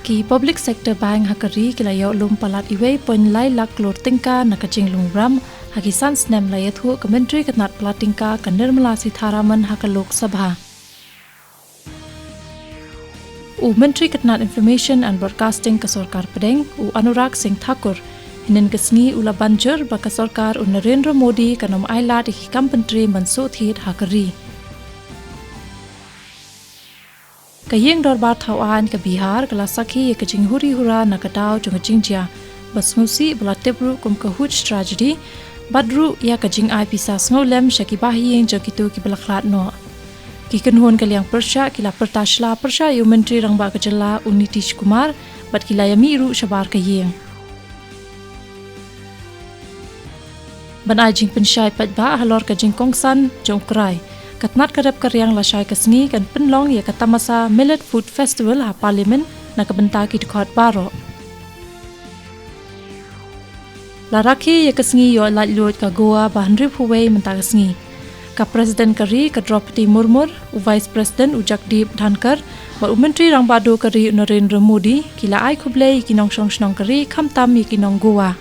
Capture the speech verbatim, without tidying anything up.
Ki Public Sector Bank ha ka ri ki la ïoh lum palat uwei point lai lak klur tyngka na ka jinglong burom ha ki san snem, la ïathuh ka Myntri ka tnat palat tyngka ka Nirmala Sitharaman ha ka Lok Sabha. U Myntri ka tnat Information and Broadcasting ka Sorkar Pdeng, u Anurag Singh Thakur, hynnin ka sngi u la ban jur ba ka sorkar u Narendra Modi kan ym ailad ïa ki kam pyntrei ban shu thied ha ka ri. Ka ïing dorbar thaw aiñ ka Bihar ka la sakhi ïa ka jinghuri hura na ka daw jong ka jingjia ba sngewsih ba la tip ruh kum ka Hooge tragedy, bad ruh ïa ka jingai pisa sngewlem sha ki bahaïing jong kito kiba la khlad noh. Ki kynhun ka liang pyrshah ki la pyrta shla pyrshah ïa u Myntri Rangbah ka jylla u Nitish Kumar, bad ki la ïamih ruh shabar ka ïing. Ban ai jingpynshai paidbah halor ka jingkongsan jong u Krai, ka tnat ka rep ka riang lashai ka sngi kan pynlong ïa ka tamasa Millet Food Festival ha Parliament na ka bynta ki dkhot baroh. La rakhe ïa ka sngi ïoh laitluid ka Goa ba hynriewphew wei mynta ka sngi. Ka President ka ri ka Droupadi Murmu, u Vice President u Jagdeep Dhankhar, bad u Myntri Rangbah Duh ka ri u Narendra Modi ki la ai khublei ïa ki nongshong shnong ka ri, khamtam ïa ki nong Goa.